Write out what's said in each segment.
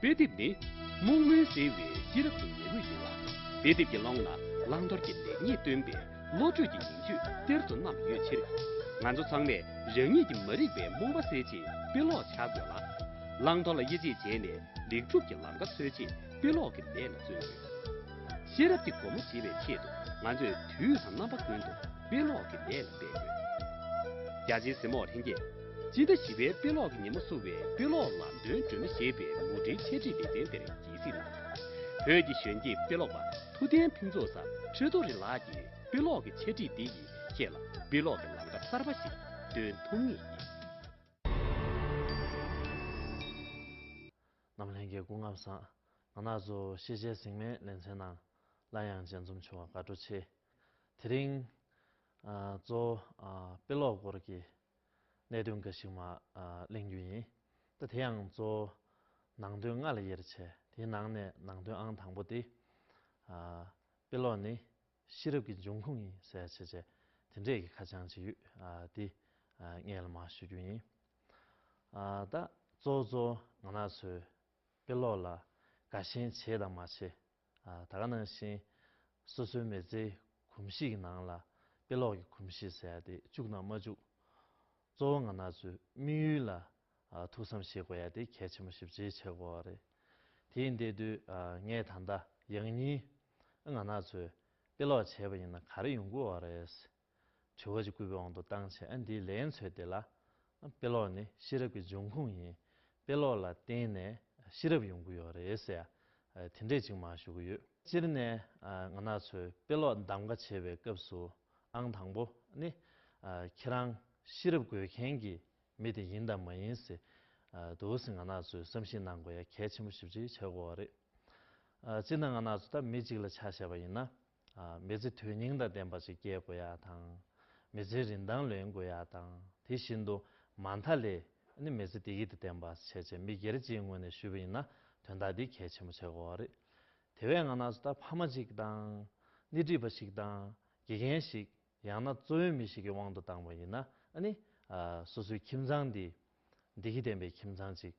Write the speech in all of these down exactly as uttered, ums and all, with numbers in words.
དཔེ་དེབ་ནི་རྨོངས་མུན་སེལ་བའི་ཤེས་རབ་ཏུ་ཉེ་བོ་ཡིན་ལ། དཔེ་དེབ་ཀྱི་ཀློང་ལ་བླང་དོར་གྱི་ལེགས་ཉེས་སྟོན་པའི་བློ་གྲོས་ཀྱི་ཉིང་བཅུད་གཏེར་དུ་བསྣམས་ཡོད་ཕྱིར། ང་ཚོ་ཚང་མས་རང་ཉིད་ཀྱི་མ་རིག་པའི་རྨོངས་པ་སེལ་ཆེད་དཔེ་ཀློག་བྱ་དགོས་ལ། བླང་དོར་ལ་དབྱེ་འབྱེད་བྱས་ནས་ལེགས་གྲུབ་ཀྱི་ལམ་ཁ་འཚོལ་ཆེད་དཔེ་ཀློག་གི་ལས་ལ་བརྩོན་དགོས། ཤེས་རབ་ཀྱི་སྒོ་མོ་འབྱེད་པའི་ཆེད་དུ་ང་ཚོས་དུས་དང་རྣམ་པ་ཀུན་ཏུ་དཔེ་ཀློག་གི་ལས་ལ་འབད་དགོས། རྒྱ་ཆེའི་གཟིགས་མོ་ལྷན་རྒྱས། སྤྱི་ཟླ་བཞི་པའི་དཔེ་ཀློག་གི་ཉིན་མོ་བསུ་བའི་དཔེ་ཀློག་ལམ་སྟོན་སྒྲོན་མེ་ཞེས་པའི་མུ་འབྲེལ་འཆད་ཁྲིད་ལེ་ཚན་དེར་དགྱེས་གཟིགས་གནང་། བོད་ཀྱི་གཞོན་སྐྱེས་དཔེ་ཀློག་པ་ཐུབ་བསྟན་ཕུན་ཚོགས་སམ་ཁྲི་ཐོག་རི་ལགས་ཀྱིས་དཔེ་ཀློག་གི་འཆད་ཁྲིད་འདི་ཡིས་ཁྱེད་ལ་དཔེ་ཀློག་གི་ལམ་ཁ་གསར་པ་ཞིག་སྟོན་ཐུབ་ངེས་ཡིན། རྣམ་ལྷན་རྒྱས་སྐུ་ཁམས་བཟང་། ང་རང་ཚོ་ཤེས་བྱའི་གཟིགས་མོའི་ལེ་ཚན་ནང་སླར་ཡང་མཇལ་འཛོམས་བྱུང་བར་དགའ་སྤྲོ་ཆེ། དེ་རིང་ཨ་གཙོ་བོ་ཨ་དཔེ་ཀློག་སྐོར་གྱི་གནད་དོན་འགའ་ཞིག་མར་ཨ་གླེང་རྒྱུ་ཡིན། ད་དེ་ཡང་གཙོ་བོ་ནང་དོན་ལྔ་ལ་དབྱེ་བ་ཕྱེ། དེའི་ནང་ནས་ནང་དོན་ཨང་དང་པོ་དེ་ཨ་དཔེ་ཀློག་ནི་ཤེས་རབ་ཀྱི་འབྱུང་ཁུངས་ཡིན་ཟེར་བྱས་བྱས་དེ་འདྲས་ཀྱི་ཁ་བྱང་ཅིག་ཡོད། ཨ་དེ་ཨ་སྔོན་ལ་མར་ཞུ་རྒྱུ་ཡིན། ཨ་ད་གཙོ་བོ་གཙོ་བོ་ང་རང་ཚོས་དཔེ་ཀློག་ལ་དགའ་ཞེན་བྱེད་དང་མ་བྱེད། ཨ་ད་ག་ནང་བཞིན་སོ་སོའི་མི་ཚེའི་གོམས་གཤིས་ཀྱི་ནང་ལ་དཔེ་ཀློག་གི་གོམས་གཤིས་ཟེར་ཡ་དེ་བཅུག་དང་མ་བཅུག་གཙོ་བོ་ང་རང་ཚོའི་དམིགས་ཡུལ་ལ་ཨ་ཐུགས་བསམ་བཞེས་དགོས་ཡ་དེ་གལ་ཆེན་པོ་ཞེ་པོ་ཅིག་ཆགས་ཀྱི་ཡོད་རེད། དེ་ཡིན་དུས་ཨ་ངས་ད་ལྟ་ཡང་སྙིང་ང་རང་ཚོས་དཔེ་ཀློག་བྱས་པ་ཡིན་ན་ག་རེ་ཡོང་གི་ཡོད་རེད། དྲི་བ་ཅིག་བཀོད་པའི་དབང་དུ་བཏང་བྱས། ཨ་འདིའི་ལན་འཚོལ་དེ་ལ། དཔེ་ཀློག་ནི་ཤེས་རབ་ཀྱི་འབྱུང་ཁུངས་ཡིན། དཔེ་ཀློག་ལ་བརྟེན་ནས་ཤེས་རབ་ཡོང་གི་ཡོད་རེད་ཟེར་ཡ། དེ་འདྲས་ཅིག་མར་ཞུ་གི་ཡོད། སྤྱིར་ནས་ང་རང་ཚོས་དཔེ་ཀློག་གདམ་ག་བྱེད་པའི་སྐབས་སུ་ཨང་དང་པོ་ནི་ཁྱེད་རང་ཤེས་རབ་དགོས་མཁན་གྱི་མི་དེ་ཡིན་དང་མ་ཡིན་ཟེར་འདུག་སེ་ང་རང་ཚོས་བསམ་གཞིག་གནང་དགོས་ཡ་གལ་ཆེན་པོ་ཞེ་པོ་ཅིག་ཆགས་ཀྱི་ཡོད་རེད། ཨ་སྤྱིར་ན་ང་རང་ཚོ་ད་མི་གཅིག་ལ་ཆ་བཞག་པ་ཡིན་ན། ཨ་མི་ཚེ་དོན་སྙིང་དང་ལྡན་པ་ཞིག་སྐྱེལ་དགོས་ཡ་དང་། མི་ཚེའི་རིན་ཐང་ལོན་དགོས་ཡ་དང་། དེ་བཞིན་དུ་མ་མཐའ་ལ་ནི་མི་ཚེ་བདེ་སྐྱིད་དང་ལྡན་པ་བྱས་བྱས་མི་སྒེར་གཅིག་ངོས་ནས་ཞུས་པ་ཡིན་ན་དོན་དག་འདི་གལ་ཆེན་པོ་ཆགས་ཀྱི་ཡོད་རེད། དེ་བས་ང་རང་ཚོ་ད་ཕ་མ་གཅིག་དང་། སྣེ་ཁྲིད་པ་ཞིག་དང་། དགེ་རྒན་ཞིག་ཡང་ན་གཙོ་བོའི་མི་ཞིག་གི་དབང་དུ་བཏང་བ་ཡིན་ན། ཨ་ནི་ཨ་སོ་སོའི་ཁྱིམ་ཚང་འདི་བདེ་སྐྱིད་ལྡན་པའི་ཁྱིམ་ཚང་ཅིག་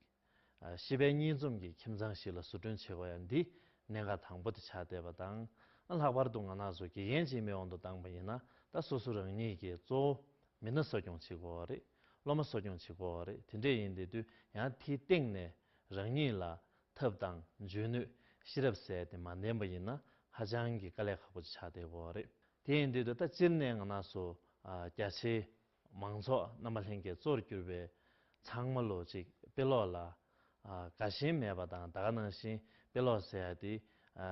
ཨ་ཤེས་པའི་གཉིས་འཛོམས་ཀྱི་ཁྱིམ་ཚང་ཞིག་ལ་བཟོ་སྐྲུན་བྱེད་དགོས་ཡ་འདི་གནད་འགག་དང་པོ་དེ་ཆགས་བསྡད་པ་དང་། ཨ་ལྷག་པར་དུ་ང་རང་ཚོ་དགེ་རྒན་ཅིག་མི་དབང་དུ་བཏང་པ་ཡིན་ན་ད་སོ་སོ་རང་ཉིད་ཀྱི་གཙོ་བོ་མི་སྣ་གསོ་སྐྱོང་བྱེད་དགོས་པ་རེད། སློབ་མ་གསོ་སྐྱོང་བྱེད་དགོས་པ་རེད། དེ་འདྲས་ཡིན་དེ་དུས་ཡང་དེའི་སྟེང་ནས་རང་ཉིད་ལ་ཐབས་དང་འཇོན་ནུས་ཤེས་རབ་ཟེར་དེ་མ་ལྡན་པ་ཡིན་ན་ཧ་ཅང་གི་དཀའ་ལས་ཁག་པོ་ཅིག་ཆགས་བསྡད་ཀྱི་ཡོད་རེད། དེ་ཡིན་དུས་ད་སྤྱིར་ནས་ང་རང་ཚོ་ཨ་རྒྱ་ཆེའི་མང་ཚོགས་རྣམ་པ་ལྷན་རྒྱས་གཙོར་གྱུར་པའི་ཚང་མ་ལོ་ཅིག་དཔེ་ཀློག་ལ་ཨ་དགའ་ཞེན་མེད་པ་དང་། ད་ག་ནང་བཞིན་དཔེ་ཀློག་ཟེར་ཡ་དེ་ཨ་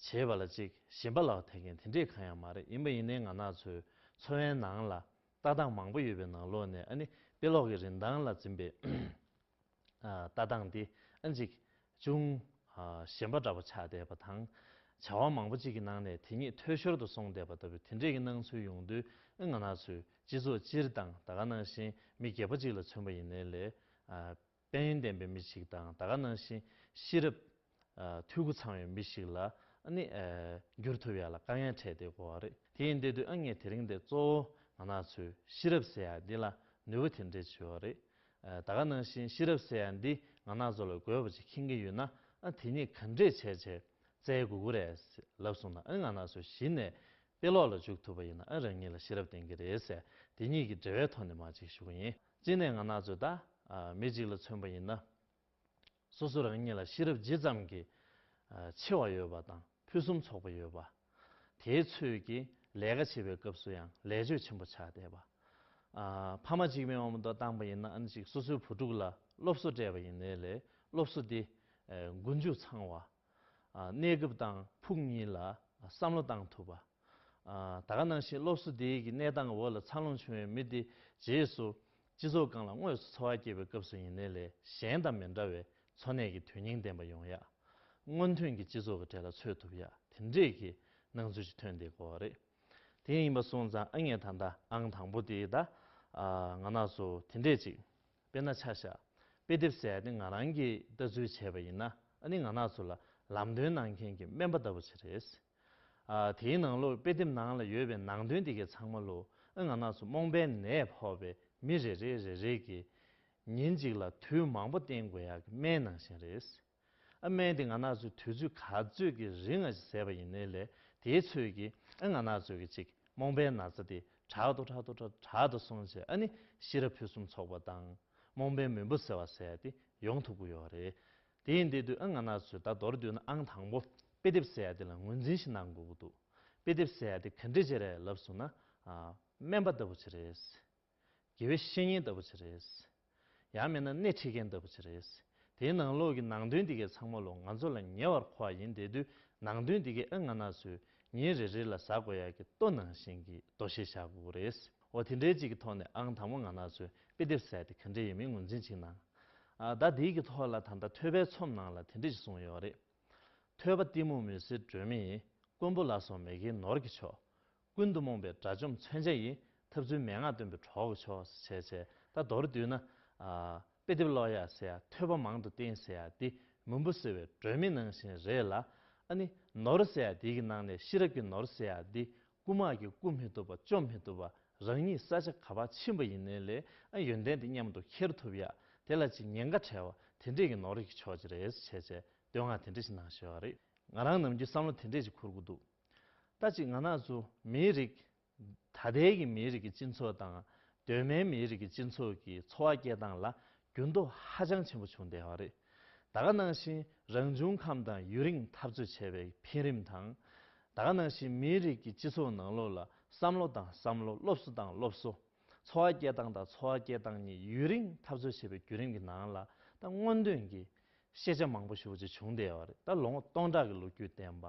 བྱེད་པ་ལ་ཅིག་ཞེན་པ་ལ་ཐེག་མཁན་དེ་འདྲས་གང་ཡང་མ་རེད། ཡིན་པ་ཡིན་ནའི་ང་རང་ཚོའི་འཚོ་བའི་ནང་ལ་ལྟ་སྟངས་མང་པོ་ཡོད་པའི་ནང་ལོགས་ནས་ཨ་ནི་དཔེ་ཀློག་གི་རིན་ཐང་ལ་འཛིན་པའི་ཨ་ལྟ་སྟངས་འདི་ཨ་ཅིག་ཅུང་ཨ་ཞན་པ་འདྲ་པོ་ཆགས་བསྡད་པ་དང་། བྱ་བ་མང་པོ་ཅིག་གི་ནང་ནས་དེ་ཉིད་འཐུས་ཤོར་དུ་སོང་བསྡད་པ་ལྟ་བུའི་དེ་འདྲས་ཀྱི་སྣང་ཚུལ་ཡོང་དུས། ཨ་ང་རང་ཚོའི་སྤྱི་ཚོགས་སྤྱིར་དང་། ད་ག་ནང་བཞིན་མི་སྒེར་པ་ཅིག་ལ་མཚོན་པ་ཡིན་ནའི་ལས་ཨ་དཔལ་ཡོན་ལྡན་པའི་མི་ཞིག་དང་། ད་ག་ནང་བཞིན་ཤེས་རབ་ཨ་འཐུས་སྒོ་ཚང་བའི་མི་ཞིག་ལ་ཨ་ནི་ཨ་འགྱུར་ཐུབ་ཡ་ལ་དཀའ་ངལ་འཕྲད་བསྡད་ཀྱི་ཡོད་རེད། དེ་ཡིན་དུས་ཨ་ངས་དེ་རིང་འདིར་གཙོ་བོ་ང་རང་ཚོའི་ཤེས་རབ་ཟེར་ཡ་འདི་ལ་ནུས་པ་དེ་འདྲས་ཅིག་ཡོད་རེད། ཨ་ད་ག་ནང་བཞིན་ཤེས་རབ་ཟེར་ཡ་འདི་ང་རང་ཚོ་ལ་དགོས་པ་ཅིག་མཁྱེན་གྱི་ཡོད་ན། ཨ་དེ་ཉིད་ག་འདྲས་བྱས་བྱས་བཙལ་དགོས་ཀྱི་རེད་ལབ་སོང་ན། ཨ་ང་རང་ཚོ་གཞི་ནས་དཔེ་ཀློག་ལ་འཇུག་ཐུབ་པ་ཡིན་ན་ཨ་རང་ཉིད་ལ་ཤེས་རབ་ལྡན་གྱི་རེད་ཟེར། དེ་གཉིས་ཀྱི་འབྲེལ་བའི་ཐོག་ནས་མར་ཅིག་ཞུ་གི་ཡིན། གཅིག་ནས་ང་རང་ཚོ་ད་ཨ་མི་གཅིག་ལ་མཚོན་པ་ཡིན་ན། སོ་སོ་རང་ཉིད་ལ་ཤེས་རབ་ཇི་ཙམ་གྱི་ཨ་ཆེ་བ་ཡོད་པ་དང་ཕུན་སུམ་ཚོགས་པ་ཡོད་པ། དེའི་ཚོད་ཀྱིས་ལས་ཀ་བྱེད་པའི་སྐབས་སུ་ཡང་ལེགས་བཅོས་ཆེན་པོ་ཆགས་བསྡད་པ། ཨ་ཕ་མ་གཅིག་མའི་དབང་དུ་བཏང་པ་ཡིན་ན། ཨ་ནི་ཅིག་སོ་སོའི་བུ་ཕྲུག་ལ་སློབ་གསོ་སྤྲད་པ་ཡིན་ནའི་ལས་སློབ་གསོ་དེ་ཨ་མགོ་མཇུག་ཚང་བ། ཨ་གནས་སྐབས་དང་ཕུགས་གཉིས་ལ་བསམ་བློ་བཏང་ཐུབ་པ། ཨ་ད་ག་ནང་བཞིན་སློབ་གསོ་དེའི་གི་གནས་སྟངས་འོག་ལ་འཚར་ལོངས་བྱུང་བའི་མི་དེ་རྗེས་སུ་སྤྱི་ཚོགས་སྒང་ལ་དངོས་སུ་འཚོ་བ་སྐྱེལ་བའི་སྐབས་སུ་ཡིན་ནའི་ལས་གཞན་དང་མི་འདྲ་བའི་འཚོ་གནས་ཀྱི་དོན་སྙིང་ལྡན་པ་ཡོང་ཡ། སྔོན་ཐོན་གྱི་སྤྱི་ཚོགས་ཀྱི་གྲས་ལ་འཚོ་ཐུབ་ཡ། དེ་འདྲས་ཀྱི་སྣང་ཚུལ་ཅིག་ཐོན་བསྡད་ཀྱི་ཡོད་རེད། དེ་ཡིན་པ་སོང་ཙང་ཨ་ངས་ད་ལྟ་ཨང་དང་པོ་དེ་ད་ཨ་ང་རང་ཚོ་དེ་འདྲས་ཅིག་དཔེར་ན་ཆ་བཞག་དཔེ་དེབ་ཟེར་ཡ་དེ་ང་རང་གིས་ལྟ་ཚུལ་བྱས་པ་ཡིན་ན། ཨ་ནི་ང་རང་ཚོ་ལ་ལམ་སྟོན་གནང་མཁན་གྱི་སྨན་པ་ལྟ་བུ་ཅིག་རེད། ཨ་དེའི་ནང་ལོགས་དཔེ་དེབ་ནང་ལ་ཡོད་པའི་ནང་དོན་དེ་གའི་ཚང་མ་ལོ། ཨ་ང་རང་ཚོ་རྨོངས་པའི་ནད་ཕོག་པའི་མི་རེ་རེ་རེ་རེ་གིས་ཉིན་གཅིག་ལ་དུས་མང་པོ་བསྟེན་དགོས་ཡག་གི་སྨན་ནང་བཞིན་རེད། ཨ་སྨན་དེ་ང་རང་ཚོས་དུས་ཚོད་ག་ཚོད་ཀྱི་རིང་ང་ཞིག་བཟས་པ་ཡིན་ནའི་ལས་དེའི་ཚོད་ཀྱིས་ཨ་ང་རང་ཚོ་གི་ཅིག་རྨོངས་པའི་ན་ཚ་དེ་དྲག་ཏུ་དྲག་ཏུ་དྲག་དྲག་ཏུ་སོང་བྱས། ཨ་ནི་ཤེས་རབ་ཕུན་སུམ་ཚོགས་པ་དང་རྨོངས་པའི་མུན་པ་སེལ་བ་ཟེར་ཡ་དེ་ཡོང་ཐུབ་ཀྱི་ཡོད་རེད། དེ་ཡིན་དུས་དུས་ཨ་ང་རང་ཚོས་ད་མདོར་བསྡུས་ན་ཨང་དང་པོ་དཔེ་དེབ་ཟེར་ཡ་དེ་ལ་ངོས་འཛིན་ཞིག་གནང་དགོས་ཀྱི་འདུག་དཔེ་དེབ་ཟེར་ཡ་དེ་ག་འདྲ་ཅིག་རེད་ལབ་སོང་ན། ཨ་སྨན་པ་ལྟ་བུ་ཅིག་རེད། དགེ་བའི་བཤེས་གཉེན་ལྟ་བུ་ཅིག་རེད། ཡང་མིན་ན་སྣེ་ཁྲིད་མཁན་ལྟ་བུ་ཅིག་རེད། དེའི་ནང་ལོགས་ཀྱི་ནང་དོན་འདི་གའི་ཚང་མ་ལོ་ང་ཚོ་ལ་ཉེ་བར་མཁོ་བ་ཡིན་དེ་དུས་ནང་དོན་འདི་གའི་ཨ་ང་རང་ཚོས་ཉིན་རེ་རེ་ལ་ཟ་དགོས་ཡག་གི་ལྟོ་ནང་བཞིན་གྱི་འདུ་ཤེས་བཞག་དགོས་ཀྱི་རེད། འོ་དེ་འདྲའི་ཅིག་གི་ཐོག་ནས་ཨང་དང་པོ་ང་རང་ཚོས་དཔེ་དེབ་ཟེར་དེ་ག་འདྲ་ཡིན་མིན་ངོས་འཛིན་ཅིག་གནང་། ཨ་ད་དེའི་གི་ཐོག་ལ་ད་ལྟ་ཐོས་པའི་ཚོམས་ནང་ལ་དེ་འདྲ་ཞིག་གསུངས་ཡོད་རེད། ཐོས་པ་གཏི་མུག་མུན་སེལ་སྒྲོན་མེ་ཡིན། མགོན་པོ་ལ་སོགས་མི་དགེའི་ནོར་གྱི་མཆོག་ཀུན་ཏུ་རྨོངས་པའི་དགྲ་བཅོམ་མཚོན་ཆ་ཡིན། འཐབ་རྩོད་མན་ངག་སྟོན་པའི་གྲོགས་ཀྱི་མཆོག་ཟེར་བྱས་བྱས། ད་མདོར་བསྡུས་ན། ཨ་དཔེ་དེབ་ཀློག་ཡག་ཟེར་ཡག་ཐོས་པ་མང་དུ་བསྟེན་ཟེར་ཡག་འདི་མུན་པ་སེལ་བའི་སྒྲོན་མེ་ནང་བཞིན་རེད་ལ། ཨ་ནི་ནོར་ཟེར་ཡག་འདི་གི་ནང་ནས་ཤེས་རབ་ཀྱི་ནོར་ཟེར་ཡག་འདི་རྐུ་མ་གིས་རྐུ་མི་ཐུབ་པ་བཅོམ་མི་ཐུབ་པ། རང་ཉིད་ས་ཆ་ག་པར་ཕྱིན་པ་ཡིན་ནའི་ལས་ཨ་ཡོན་ཏན་འདི་མཉམ་དུ་འཁྱེར་ཐུབ་ཡག་དེ་ལ་ཅིག་ཉེན་ཁ་བྲལ་བ་དེ་འདྲས་ཀྱི་ནོར་གྱི་མཆོག་ཅིག་རེད་བྱས་བྱས། བསྟོད་བསྔགས་དེ་འདྲ་ཞིག་གནང་བཞག་པ་རེད། ང་རང་ནམ་རྒྱུན་བསམ་བློ་དེ་འདྲ་ཞིག་འཁོར་གྱི་འདུག་ད་ཅིག་ང་རང་ཚོ་མིའི་རིགས། ད་ལྟའི་གི་མིའི་རིགས་ཀྱི་སྤྱི་ཚོགས་དང་གདོད་མའི་མིའི་རིགས་ཀྱི་སྤྱི་ཚོགས་ཀྱི་འཚོ་བ་སྐྱེལ་སྟངས་ལ་འགྱུར་ལྡོག་ཧ་ཅང་ཆེན་པོ་བྱུང་བསྡད་པ་རེད། ད་ག་ནང་བཞིན་རང་བྱུང་ཁམས་དང་ཡུན་རིང་འཐབ་རྩོད་བྱས་པའི་འཕེལ་རིམ་དང་། ད་ག་ནང་བཞིན་མིའི་རིགས་ཀྱི་སྤྱི་ཚོགས་ནང་ལོགས་ལ་བསམ་བློ་དང་བསམ་བློ། སློབ་གསོ་དང་སློབ་གསོ། འཚོ་བ་སྐྱེལ་སྟངས་དང་འཚོ་བ་སྐྱེལ་སྟངས་གཉིས་ཡུན་རིང་འཐབ་རྩོད་བྱས་པའི་བརྒྱུད་རིམ་གྱི་ནང་ལ་ད་སྔོན་ཐོན་གྱི་ཤེས་བྱ་མང་པོ་ཞེ་པོ་ཅིག་བྱུང་བསྡད་ཡོད་རེད། ད་ལོ་ངོ་སྟོང་ཕྲག་གི་ལོ་རྒྱུས་ལྡན་པ།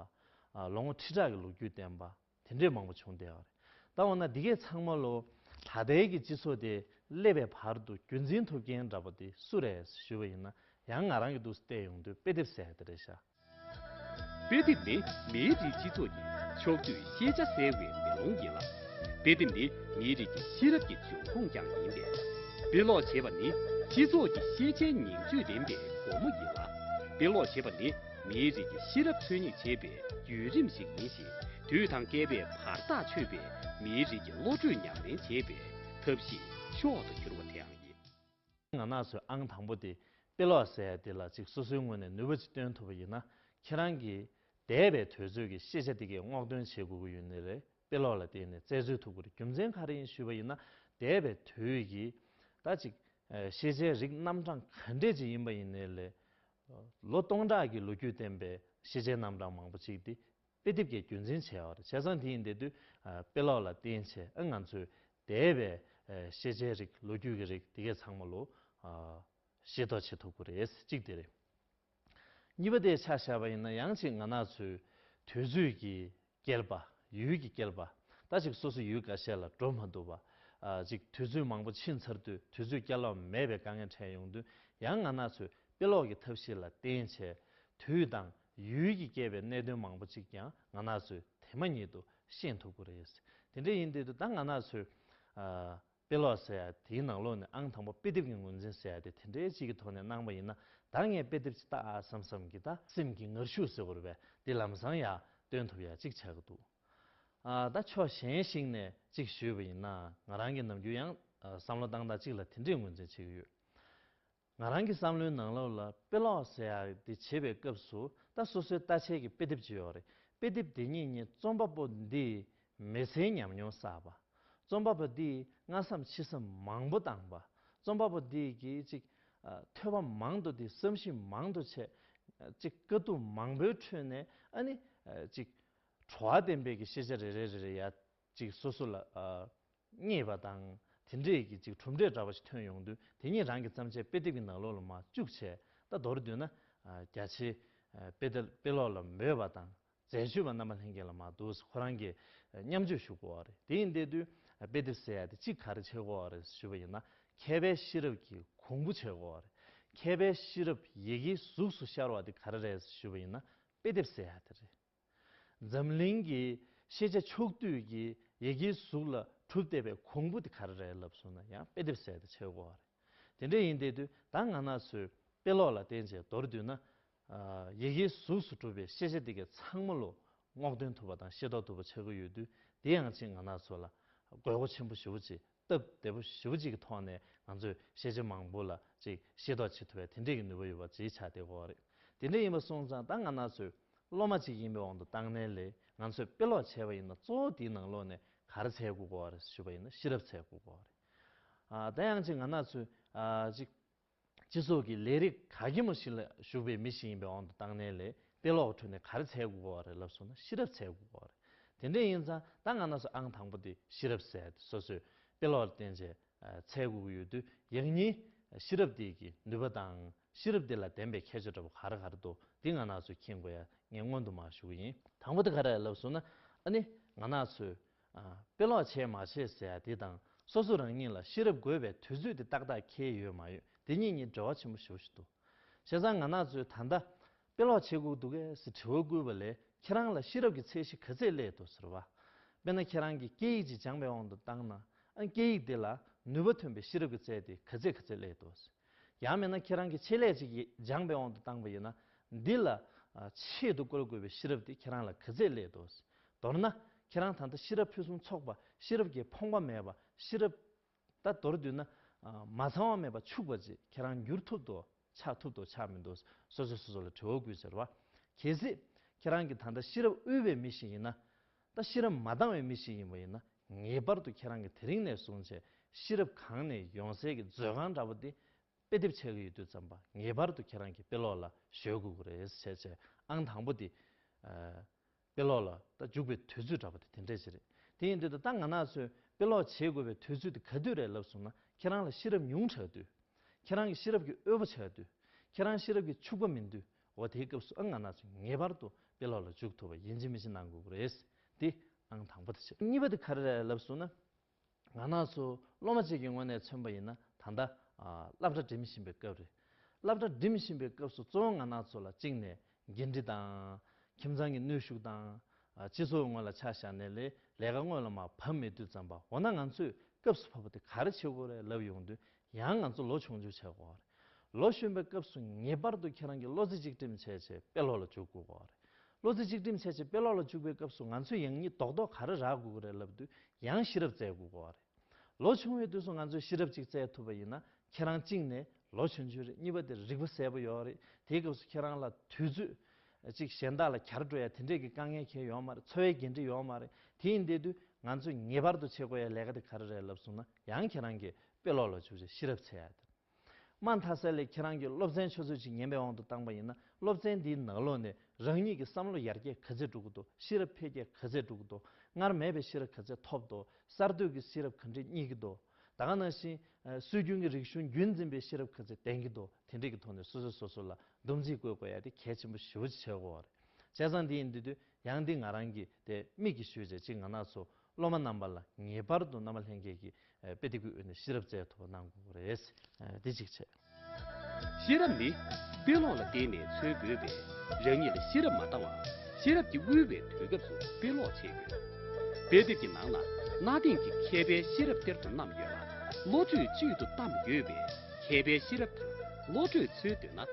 ཨ་ལོ་ངོ་ཁྲི་ཕྲག་གི་ལོ་རྒྱུས་ལྡན་པ་དེ་འདྲས་མང་པོ་བྱུང་བསྡད་ཡོད་རེད། ད་འོ་ན་འདི་གས་ཚང་མ་ལོ་ད་ལྟའི་གི་སྤྱི་ཚོགས་དེ་སླེབས་པའི་བར་དུ་རྒྱུན་འཛིན་ཐུབ་མཁན་འདྲ་པོ་དེ་སུ་རེད་ཞུས་པ་ཡིན་ན། ཡང་ང་རང་གི་འདུག་བལྟས་ཡོང་དུས་དཔེ་དེབ་ཟེར་ཡ་དེ་རེད་ཤག་དཔེ་དེབ་ནི་མིའི་རིགས་སྤྱི་ཚོགས་ཀྱི་ཕྱོགས་བསྡུས་ཤེས་བྱ་གསལ་བའི་མེ་ལོང་ཡིན་ལ། དཔེ་དེབ་ནི་མིའི་རིགས་ཀྱི་ཤེས་རབ་ཀྱི་འབྱུང་ཁུངས་ཀྱང་ཡིན་པས། དཔེ་ཀློག་བྱེད་པ་ནི་སྤྱི་ཚོགས་ཀྱི་ཤེས་བྱའི་ཉིང་བཅུད་ལྡན་པའི་སྒོ་མོ་ཡིན་ལ། དཔེ་ཀློག་བྱེད་པ་ནི་མིའི་རིགས་ཀྱི་ཤེས་རབ་འཚོལ་སྙེག་བྱེད་པའི་བརྒྱུད་རིམ་ཞིག་ཡིན་ཞིང་། དུས་དང་བསྐལ་པས་བར་ཐག་ཆོད་པའི་མིའི་རིགས་ཀྱི་བློ་གྲོས་ཉམས་ལེན་བྱེད་པའི་ཐབས་ཤེས་མཆོག་ཏུ་གྱུར་པ་དེའང་ཡིན། ང་རང་ཚོའི་ཨང་དང་པོ་དེ་དཔེ་ཀློག་ཟེར་ཡ་དེ་ལ་ཅིག་སོ་སོའི་ངོས་ནས་ནུས་པ་ཅིག་བཏོན་ཐུབ་པ་ཡིན་ན། ཁྱེད་རང་གིས་འདས་པའི་དུས་ཚོད་ཀྱི་ཤེས་བྱ་དེ་གའི་སྔོག་འདོན་བྱེད་དགོས་ཀྱི་ཡོད་ནི་རེད། དཔེ་ཀློག་ལ་བརྟེན་ནས་རྩད་འཚོལ་ཐུབ་ཀྱི་རེད། རྒྱུ་མཚན་ག་རེ་ཡིན་ཞུས་པ་ཡིན་ན། འདས་པའི་དུས་ཀྱི་ད་ཅིག་ཨ་ཤེས་བྱའི་རིགས་རྣམ་གྲངས་ག་འདྲས་ཅིག་ཡིན་པ་ཡིན་ནའི་ལས། ལོ་སྟོང་ཕྲག་གི་ལོ་རྒྱུས་ལྡན་པའི་ཤེས་བྱའི་རྣམ་གྲངས་མང་པོ་ཅིག་དེ་དཔེ་དེབ་ཀྱིས་རྒྱུན་འཛིན་བྱས་པ་རེད། བྱས་ཙང་དེ་ཡིན་དེ་དུས་ཨ་དཔེ་ཀློག་ལ་བརྟེན་བྱས་ཨ་ང་ཚོས་འདས་པའི་ཨ་ཤེས་བྱའི་རིགས། ལོ་རྒྱུས་ཀྱི་རིགས་དེ་གས་ཚང་མ་ལོ་ཨ་ཤེས་རྟོགས་བྱེད་ཐུབ་ཀྱི་རེད། གཅིག་དེ་རེད། གཉིས་པ་དེ་ཆ་བཞག་པ་ཡིན་ན། ཡང་ཅིག་ང་རང་ཚོའི་དུས་ཚོད་ཀྱི་བསྐལ་པ། ཡུལ་གྱི་བསྐལ་པ། ད་ཅིག་སོ་སོ་ཡུལ་འགའ་ཤས་ལ་འགྲོ་མ་ཐུབ་པ། ཨ་ཅིག་དུས་ཚོད་མང་པོ་ཕྱིན་ཚར་དུས་དུས་ཚོད་བསྐྱར་ལོག་མེད་པའི་དཀའ་ངལ་འཕྲད་ཡོང་དུས། ཡང་ང་རང་ཚོས་དཔེ་ཀློག་གི་ཐབས་ཤེས་ལ་བརྟེན་བྱས་དུས་དང་ཡུལ་གྱིས་བསྐྱེད་པའི་གནད་དོན་མང་པོ་ཅིག་ཀྱང་ང་རང་ཚོས་དེ་མ་ཉིད་དུ་ཤེས་ཐུབ་ཀྱི་རེད། དེ་འདྲ་ཡིན་དུས་ད་ང་རང་ཚོས་ཨ་དཔེ་ཀློག་ཟེར་ཡ་དེའི་ནང་ལོགས་ནས་ཨང་དང་པོ་དཔེ་དེབ་ཀྱི་ངོས་འཛིན་ཟེར་ཡ་དེ་དེ་འདྲའི་ཅིག་གི་ཐོག་ནས་གནང་པ་ཡིན་ན། ད་ངས་དཔེ་དེབ་ཅིག་ལྟ་ཨ་བསམ་བསམ་གྱི་ད་སེམས་ཀྱི་ངར་ཤུགས་ཟེར་དགོས་རེད་པས། དེ་ལམ་སང་ཡར་བཏོན་ཐུབ་ཡ་ཅིག་ཆགས་ཀྱི་འདུག་ཨ་ད་ཕྱོགས་གཞན་ཞིག་ནས་ཅིག་ཞུས་པ་ཡིན་ན། ང་རང་གི་ནམ་རྒྱུན་ཡང་ཨ་བསམ་བློ་བཏང་སྟངས་གཅིག་ལ་དེ་འདྲའི་ངོས་འཛིན་བྱེད་ཀྱི་ཡོད། ང་རང་གི་བསམ་བློའི་ནང་ལོགས་ལ་དཔེ་ཀློག་ཟེར་ཡ་དེ་བྱེད་པའི་སྐབས་སུ། ད་སོ་སོའི་ལྟ་བྱེད་ཀྱི་དཔེ་དེབ་ཅིག་ཡོད་རེད། དཔེ་དེབ་དེ་ཉིད་ནི་རྩོམ་པ་པོ་འདིས་མི་ཚེའི་ཉམས་མྱོང་བསགས་པ། རྩོམ་པ་པོ་འདིས་སྔ་བསམ་ཕྱི་བསམ་མང་པོ་བཏང་པ། རྩོམ་པ་པོ་འདིས་ཀྱིས་ཅིག་ཨ་ཐོས་པ་མང་དུ་བལྟས། བསམ་གཞིག་མང་དུ་བྱས། ཨ་ཅིག་དཀའ་སྡུག་མང་པོའི་ཁྲོད་ནས་ཨ་ནི་ཨ་ཅིག་བྲོ་བ་ལྡན་པའི་གི་ཤེས་བྱ་རེ་རེ་རེ་རེ་ཡ་ཅིག་སོ་སོ་ལ་ཨ་རྙེད་པ་དང་། དེ་འདྲས་ཀྱི་ཅིག་གྲུབ་འབྲས་འདྲ་བ་ཞིག་ཐོན་ཡོང་དུས། དེ་ཉིད་རང་གི་བརྩམས་བྱའི་དཔེ་དེབ་ཀྱི་ནང་ལོགས་ལ་མར་བཅུག་བྱས། ད་མདོར་བསྡུས་ན་ཨ་རྒྱ་ཆེའི་ཨ་དཔེ་དེབ་དཔེ་ཀློག་ལ་མོས་པ་དང་། འཛད་སྤྱོད་པ་རྣམ་པ་ལྷན་རྒྱས་ལ་མར་འདུག་སེ་ཁོ་རང་གི་མཉམ་སྤྱོད་ཞུ་དགོས་པ་རེད། དེ་ཡིན་དེ་དུས་དཔེ་དེབ་ཟེར་ཡ་དེ་གཅིག་ག་རེ་བྱེད་དགོས་པ་རེད་ཞུ་བ་ཡིན་ན། མཁས་པའི་ཤེས་རབ་ཀྱི་གོང་བུ་བྱེད་དགོས་པ་རེད། མཁས་པའི་ཤེས་རབ་ཡི་གེའི་གཟུགས་སུ་ཤར་བ་དེ་ག་རེ་རེད་ཞུ་བ་ཡིན་ན། དཔེ་དེབ་ཟེར་ཡ་དེ་རེད། འཛམ་གླིང་གི་ཤེས་བྱ་ཕྱོགས་བསྡུས་ཀྱི་ཡི་གེའི་གཟུགས་ལ་གྲུབ་བསྡད་པའི་གོང་བུ་དེ་ག་རེ་རེད་ལབ་སོང་ན། ཡང་དཔེ་དེབ་ཟེར་དེ་ཆགས་ཀྱི་ཡོད་རེད། དེ་འདྲ་ཡིན་དེ་དུས་ད་ང་རང་ཚོས་དཔེ་ཀློག་ལ་བརྟེན་བྱས་མདོར་བསྡུས་ན། ཨ་ཡི་གེའི་གཟུགས་སུ་གྲུབ་པའི་ཤེས་བྱ་དེ་གའི་ཚང་མ་ལོ་སྔོག་འདོན་ཐུབ་པ་དང་ཤེས་རྟོགས་ཐུབ་པ་ཆགས་ཀྱི་ཡོད་དུས། དེ་ཡང་ཅིག་ང་རང་ཚོ་ལ་དགོས་མཁོ་ཆེན་པོ་ཞེ་པོ་ཅིག་སྟབས་བདེ་པོ་ཞེ་པོ་ཅིག་གི་ཐོག་ནས་ང་ཚོས་ཤེས་བྱ་མང་པོ་ལ་ཅིག་ཤེས་རྟོགས་བྱེད་ཐུབ་པའི་དེ་འདྲས་ཀྱི་ནུས་པ་ཡོད་པ་ཅིག་ཆགས་བསྡད་ཀྱི་ཡོད་རེད། དེ་འདྲ་ཡིན་པ་སོང་ཙང་ད་ང་རང་ཚོས་སློབ་མ་གཅིག་ཡིན་པའི་དབང་དུ་བཏང་ནའི་ལས་ང་ཚོས་དཔེ་ཀློག་བྱས་པ་ཡིན་ན་གཙོ་བོ་དེའི་ནང་ལོགས་ནས་ག་རེ་འཚོལ་དགོས་ཀྱི་ཡོད་རེད་ཞུས་པ་ཡིན་ན་ཤེས་རབ་འཚོལ་དགོས་ཀྱི་ཡོད་རེད། ཨ་ད་ཡང་ཅིག་ང་རང་ཚོས་ཨ་ཅིག་སྤྱི་ཚོགས་ཀྱི་ལས་རིགས་ག་གེ་མོ་ཞིག་ལ་ཞུགས་པའི་མི་ཞིག་ཡིན་པའི་དབང་དུ་བཏང་ནའི་ལས་དཔེ་ཀློག་ཁྲོད་ནས་ག་རེ་འཚོལ་དགོས་ཀྱི་ཡོད་རེད་ལབ་སོང་ན་ཤེས་རབ་འཚོལ་དགོས་ཀྱི་ཡོད་རེད། དེ་འདྲ་ཡིན་ཙང་ད་ང་རང་ཚོ་ཨང་དང་པོ་དེ་ཤེས་རབ་ཟེར་ཡ་དེ་སོ་སོས་དཔེ་ཀློག་ལ་བརྟེན་བྱས་འཚོལ་དགོས་ཀྱི་ཡོད་དུས་ཡང་སྙིང་ཤེས་རབ་དེ་གི་ནུས་པ་དང་ཤེས་རབ་དེ་ལ་ལྡན་པའི་ཁྱད་ཆོས་འདྲ་པོ་ག་རེ་ག་རེ་འདུག་དེ་ང་རང་ཚོས་མཁྱེན་དགོས་ཡ་ངས་སྔོན་དུ་མར་ཞུ་གི་ཡིན། དང་པོ་དེ་ག་རེ་ལབ་སོང་ན་ཨ་ནི་ང་རང་ཚོས་ཨ་དཔེ་ཀློག་བྱས་མ་བྱས་ཟེར་ཡ་དེ་དང་སོ་སོ་རང་ཉིད་ལ་ཤེས་རབ་དགོས་པའི་དུས་ཚོད་དེ་ཏག་ཏག་འཁེལ་ཡོད་མ་ཡོད་དེ་གཉིས་གཉིས་འབྲེལ་བ་ཆེན་པོ་ཞེ་པོ་ཞིག་འདུག་བྱས་ཙང་ང་རང་ཚོས་ད་ལྟ་དཔེ་ཀློག་བྱེད་དགོས་འདུག་གས་ཟེར་དྲི་བ་བཀོད་པ་ལས་ཁྱེད་རང་ལ་ཤེས་རབ་ཀྱི་ཚད་གཞི་ག་ཚད་སླེབས་འདུག་ཟེར་བ། དཔེར་ན་ཁྱེད་རང་གིས་སྐད་ཡིག་ཅིག་སྦྱངས་པའི་དབང་དུ་བཏང་ན་ཨ་སྐད་ཡིག་དེ་ལ་ནུས་པ་ཐོན་པའི་ཤེས་རབ་ཀྱི་ཚད་དེ་ག་ཚད་ག་ཚད་སླེབས་འདུག་ཡང་མིན་ན་ཁྱེད་རང་གིས་ཆེད་ལས་ཅིག་སྦྱངས་པའི་དབང་དུ་བཏང་པ་ཡིན་ན་འདི་ལ་ཨ་ཆེད་དུ་བཀོལ་དགོས་པའི་ཤེས་རབ་དེ་ཁྱེད་རང་ལ་ག་ཚད་སླེབས་འདུག་མདོར་ན་ཁྱེད་རང་ད་ལྟ་ཤེས་རབ་ཕུན་སུམ་ཚོགས་པ་ཤེས་རབ་ཀྱི་ཕོངས་པ་མེད་པ་ཤེས་རབ་ད་མདོར་བསྡུས་ན་ཨ་མ་ཚང་བ་མེད་པ་ཕྱུག་པ་ཅིག་ཁྱེད་རང་འགྱུར་ཐུབ་འདུག་ཆགས་ཐུབ་འདུག་ཆགས་མི་འདུག་སོ་སོ་སོ་སོ་ལ་དྲི་བ་བཀོད་ཟེར་བ། གལ་སྲིད་ཁྱེད་རང་གིས་ད་ལྟ་ཤེས་རབ་དབུལ་བའི་མི་ཞིག་ཡིན་ན། ད་ཤེས་རབ་མ་འདང་བའི་མི་ཞིག་ཡིན་པ་ཡིན་ན་ངེས་པར་དུ་ཁྱེད་རང་གིས་དེ་རིང་ནས་བཟུང་བྱས་ཤེས་རབ་གང་ནས་ཡོང་སའི་གི་མཛོད་ཁང་འདྲ་པོ་དེ་དཔེ་དེབ་ཆགས་ཀྱི་ཡོད་དུས་ཙམ་པ་ངེས་པར་དུ་ཁྱེད་རང་གིས་དཔེ་ཀློག་ལ་གཞོལ་དགོས་ཀྱི་རེད་བྱས་བྱས་ཨང་དང་པོ་དེ། དཔེ་ཀློག་ལ་ད་འཇུག་པའི་དུས་ཚོད་འདྲ་པོ་དེ་དེ་འདྲས་ཅིག་རེད། དེ་ཡིན་དུས་ད་ལྟ་ང་རང་ཚོས་དཔེ་ཀློག་བྱེད་དགོས་པའི་དུས་ཚོད་དེ་ག་དུས་རེད་ལབ་སོང་ན་ཁྱེད་རང་ལ་ཤེས་རབ་ཉུང་དྲགས་དུས། ཁྱེད་རང་གི་ཤེས་རབ་ཀྱི་དབུལ་པོ་ཆགས་དུས། ཁྱེད་རང་ཤེས་རབ་ཀྱི་ཕྱུག་པོ་མིན་དུས། འོ་དེའི་སྐབས་སུ་ཨ་ང་རང་ཚོས་ངེས་པར་དུ་དཔེ་ཀློག་ལ་འཇུག་ཐུབ་པ་ཡིན་གཅིག་མིན་གཅིག་གནང་དགོས་ཀྱི་རེད། དེ་ཨང་དང་པོ་དེ་བྱས། གཉིས་པ་དེ་ག་རེ་རེད་ལབ་སོང་ན། ང་རང་ཚོ་སློབ་མ་གཅིག་གི་ངོས་ནས་མཚོན་པ་ཡིན་ན་ད་ལྟ་ཨ་སློབ་གྲྭ་འགྲིམ་བཞིན་པའི་སྐབས་རེད། སློབ་གྲྭ་འགྲིམ་བཞིན་པའི་སྐབས་སུ་གཙོ་བོ་ང་རང་ཚོ་ལ་གཅིག་ནས་འགན་འཁྲི་དང་། ཁྱིམ་ཚང་གི་གནོན་ཤུགས་དང་། ཨ་སྤྱི་ཚོགས་ངོས་ལ་ཆ་བཞག་ནས་ལས་ལས་ཀ་དངོས་ལ་མར་བབས་མེད་དུས་ཙམ་པ་འོ་ན་ང་ཚོས་སྐབས་སུ་བབས་པ་དེ་ག་རེ་བྱེད་དགོས་རེད་ལབ་ཡོང་དུས་ཡང་ང་ཚོ་ལོ་ཆུང་ཆུང་བྱེད་དགོས་རེད། ལོ་གཞོན་པའི་སྐབས་སུ་ངེས་པར་དུ་ཁྱེད་རང་གིས་བློ་རྩེ་གཅིག་སྒྲིམ་བྱས་བྱས་དཔེ་ཀློག་ལ་འཇུག་དགོས་ཀྱི་རེད། བློ་རྩེ་གཅིག་སྒྲིམ་བྱས་བྱས་དཔེ་ཀློག་ལ་འཇུག་པའི་སྐབས་སུ་ང་ཚོས་ཡང་སྙིང་རྡོག་རྡོག་ག་རེ་རག་དགོས་ཀྱི་རེད་ལབ་དུས་ཡང་ཤེས་རབ་བཙལ་དགོས་ཀྱི་རེད། ལོ་ཆུང་བའི་དུས་སུ་ང་ཚོས་ཤེས་རབ་ཅིག་བཙལ་ཐུབ་པ་ཡིན་ན་ཁྱེད་རང་གཅིག་ནས་ལོ་ཆུང་ཆུང་རེད། གཉིས་པ་དེ་རིག་པ་གསལ་པོ་ཡོད་རེད། དེའི་སྐབས་སུ་ཁྱེད་རང་ལ་དུས་ཚོད་ཅིག་གཞན་དག་ལ་གྱར་འགྲོ་ཡ་དེ་འདྲས་ཀྱི་དཀའ་ངལ་གང་ཡང་ཡོད་མ་རེད། འཚོ་བའི་འགན་འཁྲི་ཡོད་མ་རེད། དེ་ཡིན་དུས་ང་ཚོས་ངེས་པར་དུ་བྱེད་དགོས་ཡ་ལས་ཀ་དེ་ག་རེ་རེད་ལབ་སོང་ན་ཡང་ཁྱེད་རང་གིས་དཔེ་ཀློག་ལ་འཇུག་བྱས་ཤེས་རབ་འཚོལ་ཡ་དེ། མ་མཐའ་ས་ལས་ཁྱེད་རང་གིས་སློབ་ཚན་ཆུ་ཚོད་ཅིག་ཉན་པའི་དབང་དུ་བཏང་པ་ཡིན་ན་སློབ་ཚན་འདིའི་ནང་ལོགས་ནས་རང་ཉིད་ཀྱི་བསམ་བློ་ཡར་རྒྱས་ག་ཚད་འགྲོ་གི་འདུག་ཤེས་རབ་འཕེལ་རྒྱས་ག་ཚད་འགྲོ་གི་འདུག་སྔར་མེད་པའི་ཤེས་རབ་ག་ཚད་ཐོབ་འདུག་གསར་གཏོད་ཀྱི་ཤེས་རབ་ག་འདྲས་རྙེད་ཀྱི་འདུག་ད་ག་ནང་བཞིན་ཨ་སྲོལ་རྒྱུན་གྱི་རིག་གཞུང་རྒྱུན་འཛིན་པའི་ཤེས་རབ་ག་ཚད་ལྡན་གྱི་འདུག་དེ་འདྲས་ཀྱི་ཐོག་ནས་སོ་སོས་སོ་སོ་ལ་སྡོམ་རྩིས་བཀོད་དགོས་ཡ་དེ་གལ་ཆེན་པོ་ཞེ་པོ་ཅིག་ཆགས་ཀྱི་ཡོད་རེད། བྱས་ཙང་འདི་ཡིན་དུས་དུས་ཡང་འདི་ང་རང་གི་དེ་མིག་གིས་ཞུས་བྱས་ཅིག་ང་རང་ཚོ་སློབ་མ་རྣམ་པ་ལ་ངེས་པར་དུ་རྣམ་པ་ལྷན་རྒྱས་ཀྱིས་ཨ་དཔེ་དེབ་ཀྱི་དབུས་ནས་ཤེས་རབ་བཙལ་ཐུབ་པ་གནང་དགོས་ཀྱི་རེད། ཨ་འདི་གཅིག་བྱས། ཤེས་རབ་ནི་དཔེ་ཀློག་ལ་བརྟེན་ནས་འཚོལ་དགོས་པས་རང་ཉིད་ལ་ཤེས་རབ་མ་འདང་བར་ཤེས་རབ་ཀྱིས་དབུལ་བའི་དུས་སྐབས་སུ་དཔེ་ཀློག་བྱེད་དགོས། དཔེ་དེབ་ཀྱི་ནང་ན་གནའ་དེང་གི་མཁས་པའི་ཤེས་རབ་གཏེར་དུ་བསྣམས་ཡོད་ལ་བློ་གྲོས་བཅུད་དུ་བསྡམས་ཡོད་པས་མཁས་པའི་ཤེས་རབ་དང་བློ་གྲོས་འཚོལ་འདོད་ན་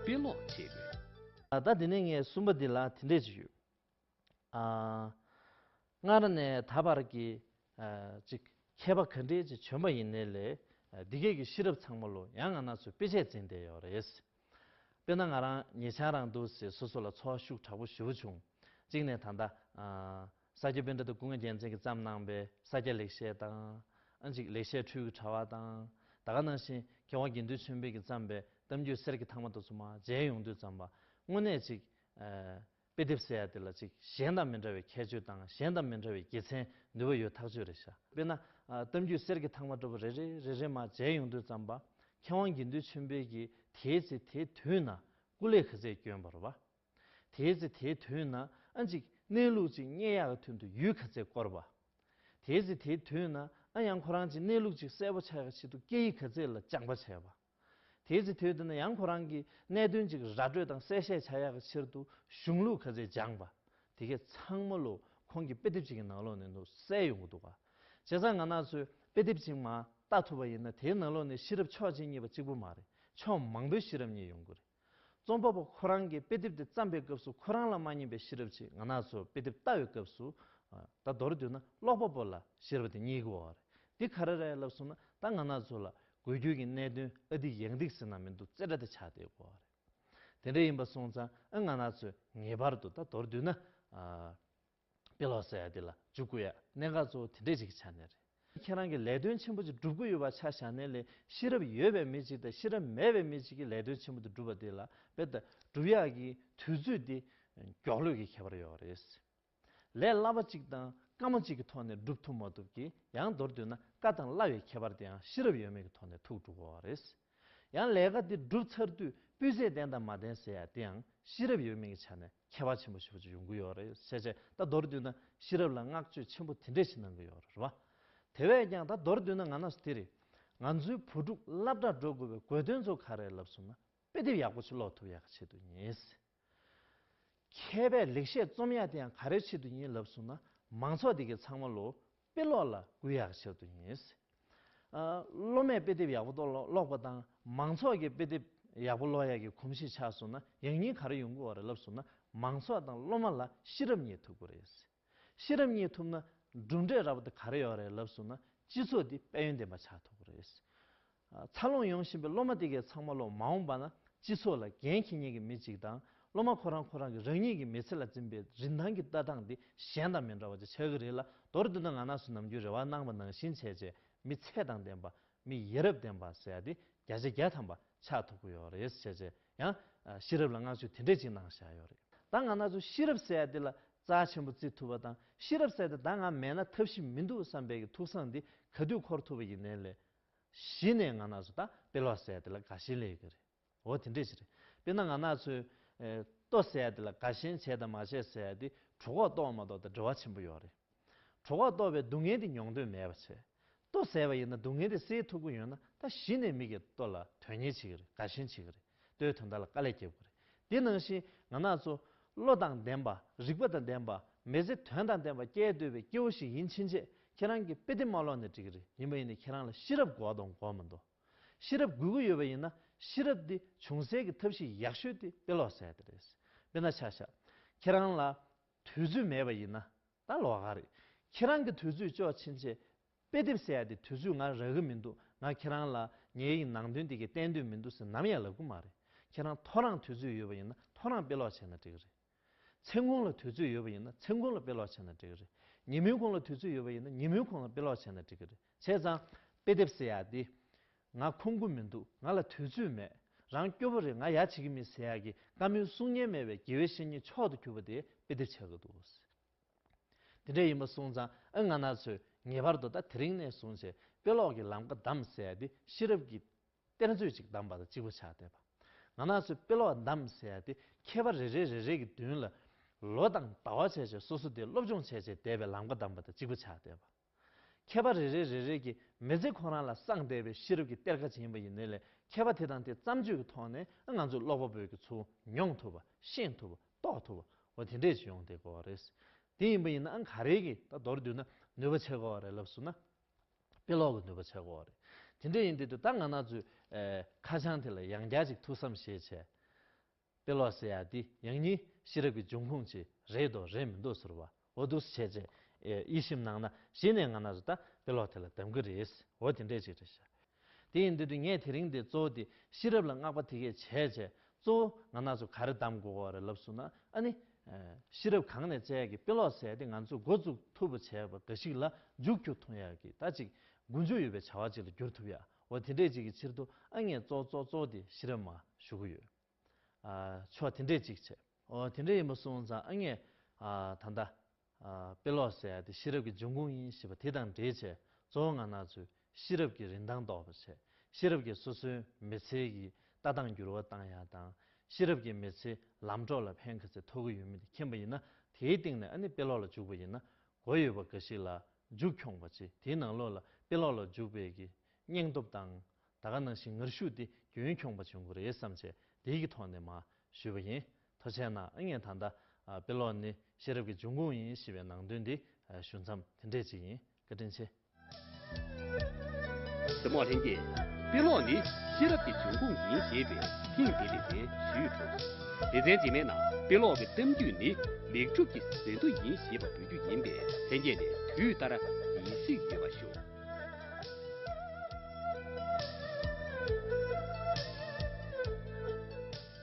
དཔེ་ཀློག་བྱེད་དགོས། ད་དེ་ནས་ངས་གསུམ་པ་འདི་ལ་དེ་འདྲས་ཅིག་ཡོད། ཨ། སྔར་ནས་ད་བར་གྱི་ཨ་ཅིག་མཁས་པ་ག་འདྲས་ཅིག་བྱོན་པ་ཡིན་ནའི་ལས་ཨ་འདི་གས་ཀྱི་ཤེས་རབ་ཚང་མ་ལོ་ཡང་ང་རང་ཚོས་དཔེ་ཆས་འཛིན་བསྡད་ཡོད་རེད། དཔེར་ན་ང་རང་ཉེ་ཆར་རང་འདུག་སེ་སོ་སོ་ལ་ཚོར་བ་ཤུགས་དྲག་པོ་ཞེ་པོ་བྱུང་། གཅིག་ནས་ད་ལྟ་ཨ་ས་སྐྱ་པཎྜི་ཏ་སྐུ་ངོ་རྒྱལ་མཚན་གྱིས་བརྩམས་གནང་པའི་ས་སྐྱ་ལེགས་བཤད་དང་། ཨ་ཅིག་ལེགས་བཤད་འཕྲུལ་གྱི་དྲ་བ་དང་། ད་ག་ནང་བཞིན་མཁས་དབང་དགེ་འདུན་ཆོས་འཕེལ་གྱིས་བརྩམས་པའི་གཏམ་རྒྱུད་གསེར་གྱི་ཐང་མ་དེ་ཚོ་མར་མཇལ་ཡོང་དུས་ཙམ་པ་དངོས་གནས་ཅིག་ཨ། དཔེ་དེབ་ཟེར་ཡ་དེ་ལ་ཅིག་གཞན་དང་མི་འདྲ་བའི་ཁྱད་ཆོས་དང་གཞན་དང་མི་འདྲ་བའི་དགེ་མཚན་ནུས་པ་ཡོད་ཐག་ཆོད་རེད་ཤག་དཔེར་ན། ཨ་གཏམ་རྒྱུད་གསེར་གྱི་ཐང་མ་འདྲ་པོ་རེ་རེ་རེ་རེ་མར་མཇལ་ཡོང་དུས་ཙམ་པ། མཁས་དབང་དགེ་འདུན་ཆོས་འཕེལ་གྱིས་དེའི་ཚེ་དེའི་དུས་ན་སྐུ་ལས་ག་ཚད་བསྐྱོན་པ་རེད་པ། དེའི་ཚེ་དེའི་དུས་ན་ཨ་ཅིག་གནས་ལུགས་ཅིག་རྙེད་ཡག་གི་དོན་དུ་ཡུལ་ག་ཚད་བསྐོར་བ། དེའི་ཚེ་དེའི་དུས་ན་ཨ་ཡང་ཁོ་རང་ཅིག་གནས་ལུགས་ཅིག་གསལ་པོ་ཆགས་ཡག་ཆེད་དུ་སྐད་ཡིག་ག་ཚད་ལ་སྦྱངས་པ་བྱས་པ། དེའི་ཚེ་དུས་དེ་ན་ཡང་ཁོ་རང་གིས་གནད་དོན་ཅིག་ར་སྤྲོད་དང་གསལ་བཤད་བྱ་ཡག་གི་ཕྱིར་དུ་གཞུང་ལུགས་ག་ཚད་སྦྱངས་པ། དེ་གས་ཚང་མ་ལོ་ཁོང་གི་དཔེ་དེབ་ཅིག་གི་ནང་ལོགས་ནས་འདུག་གསལ་ཡོང་གི་འདུག་ག་བྱས་ཙང་ང་རང་ཚོས་དཔེ་དེབ་ཅིག་མར་ལྟ་ཐུབ་པ་ཡིན་ན་དེའི་ནང་ལོགས་ནས་ཤེས་རབ་ཕྱོགས་གཅིག་རྙེད་པ་གཅིག་པུ་མ་རེད། ཕྱོགས་མང་པོའི་ཤེས་རབ་རྙེད་ཡོང་གི་རེད། རྩོམ་པ་པོ་ཁོ་རང་གིས་དཔེ་དེབ་དེ་བརྩམས་པའི་སྐབས་སུ་ཁོ་རང་ལ་མ་རྙེད་པའི་ཤེས་རབ་ཅིག་ང་རང་ཚོ་དཔེ་དེབ་ལྟ་བའི་སྐབས་སུ་ཨ་ད་མདོར་བསྡུས་ན་ཀློག་པ་པོ་ལ་ཤེས་རབ་དེ་རྙེད་ཀྱི་ཡོད་རེད། འདི་ག་རེ་རེད་ལབ་སོང་ན་ད་ང་རང་ཚོ་ལ་གོ་རྒྱུ་གི་གནད་དོན་ཨ་ཏིག་ཡང་ཏིག་ཟེར་ན་མི་འདུག་རྩེ་གྲ་དེ་ཆགས་བསྡད་ཀྱི་ཡོད་རེད། དེ་འདྲ་ཡིན་པ་སོང་ཙང་ཨ་ང་རང་ཚོས་ངེས་པར་དུ་ད་མདོར་བསྡུས་ན་ཨ། དཔེ་ཀློག་ཟེར་ཡ་དེ་ལ་འཇུག་དགོས་ཡ་གནད་འགག་གཙོ་བོ་དེ་འདྲས་ཅིག་གི་ཆ་ནས་རེད། ཁྱེད་རང་གིས་ལས་དོན་ཆེན་པོ་ཅིག་སྒྲུབ་ཀྱི་ཡོད་པ་ཆ་བཞག་ནའི་ལས་ཤེས་རབ་ཡོད་པའི་མི་ཅིག་དང་ཤེས་རབ་མེད་པའི་མི་ཅིག་གིས་ལས་དོན་ཆེན་པོ་དེ་སྒྲུབ་པ་དེ་ལ་དཔེ་ད་སྒྲུབ་ཡག་གི་དུས་ཚོད་དེ་མགྱོགས་ལོས་ཀྱི་ཁྱད་པར་ཡོད་རེད། ལས་སླ་བ་ཅིག་དང་དཀའ་མོ་ཅིག་གི་ཐོག་ནས་སྒྲུབ་ཐུབ་མ་ཐུབ་ཀྱི་ཡང་མདོར་བསྡུས་ན་དཀའ་དང་སླ་བའི་ཁྱད་པར་དེ་ཡང་ཤེས་རབ་ཡོད་མེད་ཀྱི་ཐོག་ནས་ཐུག་འགྲོ་གི་ཡོད་རེད། ཡང་ལས་ཀ་འདི་སྒྲུབ་ཚར་དུས་སྤུས་ཚད་ལྡན་དང་མ་ལྡན་ཟེར་ཡ་དེའང་ཤེས་རབ་ཡོད་མེད་ཀྱི་ཆ་ནས་ཁྱད་པར་ཆེན་པོ་ཞེ་པོ་ཅིག་ཡོང་གི་ཡོད་རེད། བྱས་ཙང་ད་མདོར་བསྡུས་ན་ཤེས་རབ་ལ་བསྔགས་བརྗོད་ཆེན་པོ་དེ་འདྲས་ཤིག་གནང་གི་ཡོད་རེད་བ། དེ་བས་ཀྱང་ད་མདོར་བསྡུས་ན་ང་རང་ཚོ་དེ་རེད། ང་ཚོའི་བུ་ཕྲུག་སློབ་གྲྭར་འགྲོ་དགོས་པའི་དགོས་དོན་ཚོ་ག་རེ་ལབ་སོང་ན་དཔེ་དེབ་ཡག་པོ་ཞིག་ཀློག་ཐུབ་ཡག་གི་ཆེད་དུ་ཡིན། མཁས་པས་ལེགས་བཤད་རྩོམ་ཡ་དེ་ཡང་ག་རེའི་ཆེད་དུ་ཡིན་ལབ་སོང་ན་མང་ཚོགས་དེ་གའི་ཚང་མ་ལོ་དཔེ་ཀློག་ལ་བསྐུལ་ཡག་ཆེད་དུ་ཡིན། ཨ། སློབ་མས་དཔེ་དེབ་ཡག་པོ་ཀློག་ཀློག་པ་དང་མང་ཚོགས་ཀྱིས་དཔེ་དེབ་ཡག་པོ་ཀློག་ཡག་གི་གོམས་གཤིས་ཆགས་སོང་ན་ཡང་སྙིང་ག་རེ་ཡོང་གི་ཡོད་རེད་ལབ་སོང་ན་མང་ཚོགས་དང་སློབ་མ་ལ་ཤེས་རབ་རྙེད་ཐུབ་ཀྱི་རེད། ཤེས་རབ་རྙེད་ཐུབ་ན་གྲུབ་འབྲས་ར་བ་དེ་ག་རེ་ཡོད་རེད་ལབ་སོང་ན་སྤྱི་ཚོགས་འདི་དཔལ་ཡོན་ལྡན་པ་ཆགས་ཐུབ་ཀྱི་རེད། ཨ། འཚར་ལོངས་ཡོང་བཞིན་པའི་སློབ་མ་དེ་གའི་ཚང་མ་ལོ་མ་འོངས་པ་ན་སྤྱི་ཚོགས་ལ་འགན་འཁྱེར་མཁན་གྱི་མི་གཅིག་དང་སློབ་མ་ཁོ་རང་ཁོ་རང་གི་རང་ཉིད་ཀྱི་མི་ཚེ་ལ་འཛིན་པའི་རིན་ཐང་གི་ལྟ་སྟངས་འདི་གཞན་དང་མི་འདྲ་བ་ཅིག་ཆགས་ཀྱི་རེད་ལ། མདོར་བསྡུས་ན་ང་རང་ཚོ་ནམ་རྒྱུན་རེ་བ་གནང་བ་ནང་བཞིན་བྱས་རྗེས་མི་ཚད་དང་ལྡན་པ། མི་ཡ་རབས་ལྡན་པ་ཟེར་ཡ་དེ་བརྒྱ་ཆ་བརྒྱ་ཐམ་པ་ཆགས་ཐུབ་ཀྱི་ཡོད་རེད་ཟེར་བྱས་ཡང་། ཨ། ཤེས་རབ་ལ་བསྔགས་བརྗོད་དེ་འདྲས་ཅིག་གནང་བཞག་ཡོད་རེད། ད་ང་རང་ཚོ་ཤེས་རབ་ཟེར་ཡ་དེ་ལ་རྩ་ཆེན་པོ་བརྩི་ཐུབ་པ་དང་ཤེས་རབ་ཟེར་ཡ་དེ་ད་ང་མེད་ན་ཐབས་ཤེས་མི་འདུག་བསམ་པའི་གི་ཐུགས་བསམ་འདི་ག་དུས་འཁོར་ཐུབ་པ་ཡིན་ནའི་ལས། གཞི་ནས་ང་རང་ཚོ་ད་དཔེ་ཀློག་ཟེར་ཡ་དེ་ལ་དགའ་ཞེན་སླེབས་ཀྱི་རེད། འོ་དེ་འདྲས་ཅིག་རེད། དཔེར་ན་ང་རང་ཚོས་ཨེ། ལྟོ་ཟེར་ཡ་དེ་ལ་དགའ་ཞེན་བྱས་དང་མ་བྱས་ཟེར་ཡ་དེ་གྲོད་ཁོག་ལྟོགས་མ་གཏོགས་དང་འབྲེལ་བ་ཆེན་པོ་ཡོད་རེད། གྲོད་ཁོག་ལྟོགས་པའི་སྡུག་བསྔལ་དེ་མྱོང་འདོད་མེད་པ་བྱས། ལྟོ་ཟས་པ་ཡིན་ན་སྡུག་བསྔལ་དེ་སེལ་ཐུབ་ཀྱི་ཡོད་ན་ད་གཞི་ནས་མི་གིས་ལྟོ་ལ་དོན་གཉེར་བྱེད་ཀྱི་རེད། དགའ་ཞེན་བྱེད་ཀྱི་རེད། ལྟོའི་དོན་དག་ལ་དཀའ་ལས་རྒྱབ་ཀྱི་རེད། དེ་ནང་བཞིན་ང་རང་ཚོ་བློ་དང་ལྡན་པ། རིག་པ་དང་ལྡན་པ། མི་ཚེ་དོན་དང་ལྡན་པ་སྐྱེལ་འདོད་པའི་སྐྱེ་བོ་ཞིག་ཡིན་ཕྱིན་ཆད་ཁྱེད་རང་གིས་དཔེ་དེབ་མ་ཀློག་ན་འགྲིག་གི་རེད། ཡིན་པ་ཡིན་ནའི་ཁྱེད་རང་ལ་ཤེས་རབ་དགོས་དང་དགོས་མི་འདུག་ཤེས་རབ་དགོས་ཀྱི་ཡོད་པ་ཡིན་ན་ཤེས་རབ་དེ་འབྱུང་སའི་གི་ཐབས་ཤེས་ཡག་ཤོས་དེ་དཔེ་ཀློག་ཟེར་ཡ་དེ་རེད། དཔེར་ན་ཆ་བཞག་ཁྱེད་རང་ལ་དུས་ཚོད་མེད་པ་ཡིན་ན། ད་ལོགས་ཀ་རེད། ཁྱེད་རང་གི་དུས་ཚོད་ལྕོགས་ཕྱིན་ཆད། དཔེ་དེབ་ཟེར་ཡ་དེ་དུས་ཚོད་ང་རག་གི་མི་འདུག་ང་ཁྱེད་རང་ལ་ངའི་ནང་དོན་དེ་གའི་བསྟན་འདོད་མི་འདུག་ཟེར་ནམ་ཡང་ལབ་གི་མ་རེད། ཁྱེད་རང་ཐོ་རངས་དུས་ཚོད་ཡོད་པ་ཡིན་ན་ཐོ་རངས་དཔེ་ཀློག་བྱས་ན་འགྲིག་གི་རེད། མཚན་གུང་ལ་དུས་ཚོད་ཡོད་པ་ཡིན་ན་མཚན་གུང་ལ་དཔེ་ཀློག་བྱས་ན་འགྲིག་གི་རེད། ཉིན་མོའི་གུང་ལ་དུས་ཚོད་ཡོད་པ་ཡིན་ན་ཉིན་མོའི་གུང་ལ་དཔེ་ཀློག་བྱས་ན་འགྲིག་གི་རེད། བྱས་ཙང་དཔེ་དེབ་ཟེར་ཡ་དེ་ང་ཁོམ་གི་མི་འདུག་ང་ལ་དུས་ཚོད་མེད། རང་སྐྱོ་པོ་རེད། ང་ཡ་བྱེད་ཀྱི་མེད་ཟེར་ཡ་གི་བཀའ་མོལ་གསུང་ཉན་མེད་པའི་དགེ་བའི་བཤེས་གཉེན་མཆོག་ཏུ་གྱུར་པ་དེ་དཔེ་དེབ་ཆགས་ཀྱི་འདུག་དེ་འདྲ་ཡིན་པ་སོང་ཙང་ཨ་ང་རང་ཚོས་ངེས་པར་དུ་ད་དེ་རིང་ནས་བཟུང་བྱས་དཔེ་ཀློག་གི་ལམ་ཀ་བདམས་ཟེར་ཡ་དེ་ཤེས་རབ་ཀྱི་གཏེར་མཛོད་ཅིག་བདམས་པ་དང་གཅིག་པ་ཆགས་བསྡད་པ། ང་རང་ཚོས་དཔེ་ཀློག་བདམས་ཟེར་ཡ་དེ་མཁས་པ་རེ་རེ་རེ་རེ་གི་མདུན་ལ་ལོ་དང་ཟླ་བ་བྱས་བྱས་སོ་སོ་དེ་སློབ་སྦྱོང་བྱས་བྱས་བསྡད་པའི་ལམ་ཀ་བདམས་པ་དང་གཅིག་པ་ཆགས་བསྡད་པ། མཁས་པ་རེ་རེ་རེ་རེ་གིས་མི་ཚེ་ཁོ་རང་ལ་བསྲངས་བསྡད་པའི་ཤེས་རབ་ཀྱི་གཏེར་ཁ་ཅིག་ཡིན་པ་ཡིན་ནའི་ལས་མཁས་པ་དེ་དང་དེ་བརྩམས་ཆོས་ཀྱི་ཐོག་ནས་ང་ཚོ་ཀློག་པ་པོས་ཀྱི་ཚུར་མྱོང་ཐུབ་པ་ཤེས་ཐུབ་པ་རྟོགས་ཐུབ་པ་འོ་དེ་འདྲས་ཅིག་ཡོང་བསྡད་དགོས་པ་རེད། དེ་ཡིན་པ་ཡིན་ན་ཨང་ག་རེ་གིས་ད་མདོར་བསྡུས་ན་ནུས་པ་ཆེ་དགོས་པ་རེད་ལབ་སོང་ན། དཔེ་ཀློག་གི་ནུས་པ་ཆེ་དགོས་པ་རེད། དེ་འདྲས་ཡིན་དུས་ད་ང་རང་ཚོས་ཨེ་ཁ་བྱང་དེ་ལ་ཡང་བསྐྱར་ཅིག་ཐུགས་བསམ་བཞེས་བྱས། དཔེ་ཀློག་ཟེར་ཡ་འདི་ཡང་སྙིང་ཤེས་རབ་ཀྱི་འབྱུང་ཁུངས་ཅིག་རེད་དོ་རེད་མི་འདུག་ཟེར་བ་འོ་འདུག་སེ་བྱས་རྗེས་ཨེ་དབྱེ་ཞིབ་གནང་ན་གཞི་ནས་ང་རང་ཚོ་ད་དཔེ་ཀློག་དེ་ལ་གདམ་གི་རེད། འོ་དེ་འདྲས་ཅིག་རེད་ཤག་དེ་ཡིན་དུས་དུས་ངས་དེ་རིང་འདི་གཙོ་བོ་དེ་ཤེས་རབ་ལ་བསྔགས་པ་དེ་གས་བྱས་བྱས་གཙོ་བོ་ང་རང་ཚོ་ག་རེ་གདམ་དགོས་པ་རེད་ལབ་སོང་ན་ཨ་ནི། ཨེ་ཤེས་རབ་གང་ནས་བཙལ་གི་དཔེ་ཀློག་ཟེར་ཡ་དེ་ང་ཚོ་འགོ་བཙུགས་ཐུབ་པ་བྱས་པ་འགའ་ཞིག་ལ་མཇུག་སྒྲིལ་ཐུབ་ཡ་གི་ད་ཅིག་འགོ་མཇུག་ཡོད་པའི་བྱ་བ་ཅིག་ལ་འགྱུར་ཐུབ་ཡ་འོ་དེ་འདྲས་ཅིག་གི་ཕྱིར་དུ་ཨ་ངས་གཙོ་གཙོ་གཙོ་བོ་དེ་ཤེས་རབ་མ་ཞུ་གི་ཡོད། ཨ་ཕྱོགས་དེ་འདྲས་ཅིག་བྱས། འོ་དེ་འདྲས་ཡིན་པ་སོང་ཙང་ཨ་ངས་ཨ་ད་ལྟ་ཨ་དཔེ་ཀློག་ཟེར་ཡ་དེ་ཤེས་རབ་ཀྱི་འབྱུང་ཁུངས་ཡིན་ཞེས་པ་དེ་དང་འབྲེལ་བྱས་གཙོ་བོ་ང་རང་ཚོས་ཤེས་རབ་ཀྱི་རིན་ཐང་རྟོགས་པ་བྱས། ཤེས་རབ་ཀྱིས་སོ་སོའི་མི་ཚེ་གི་ལྟ་སྟངས་འགྱུར་བ་བཏང་ཡ་དང་། ཤེས་རབ་ཀྱིས་མི་ཚེ་ལམ་གྲོགས་ལ་ཕན་ག་ཚོད་ཐོགས་ཀྱི་ཡོད་མེད་དེ་མཁྱེན་པ་ཡིན་ན་དེའི་སྟེང་ནས་ཨ་ནི་དཔེ་ཀློག་ལ་འཇུག་པ་ཡིན་ན་མགོ་ཡོད་པ་འགའ་ཞིག་ལ་མཇུག་འཁྱོངས་པ་བྱེད། དེའི་ནང་ལོགས་ལ་དཔེ་ཀློག་ལ་འཇུག་པའི་གི་སྙིང་སྟོབས་དང་། ད་ག་ནང་བཞིན་ངར་ཤུགས་དེ་རྒྱུན་འཁྱོངས་པ་བྱུང་དགོས་རེད་བསམ་བྱས་དེའི་གི་ཐོག་ནས་མར་ཞུས་པ་ཡིན། ཐུགས་རྗེ་གནང་། ཨ་ངས་ད་ལྟ་ཨ་དཔེ་ཀློག་ནི་ཤེས་རབ་ཀྱི་འབྱུང་ཁུངས་ཡིན་ཞེས་པའི་ནང་དོན་འདི་ཨ་ཞུ་མཚམས་དེ་འདྲས་ཅིག་ཡིན། བཀའ་དྲིན་ཆེ། གཟིགས་མོ་ལྷན་རྒྱས། དཔེ་ཀློག་ནི་ཤེས་རབ་ཀྱི་འབྱུང་ཁུངས་ཡིན་ཞེས་པའི་ཐེངས་འདིའི་ལེ་ཚན་ཞུས་གྲུབ། ལེ་ཚན་རྗེས་མའི་ནང་དཔེ་ཀློག་གི་གཏམ་རྒྱུད་ནི་ལེགས་གྲུབ་ཀྱི་ཟིན་ཐོ་ཡིན་ཞེས་པ་འབུལ་རྒྱུ་ཡིན་པས་ལྷན་རྒྱས་ནས་དུས་ལྟར་ཡིད་གཟིགས་ཡོད་པ་ཞུ།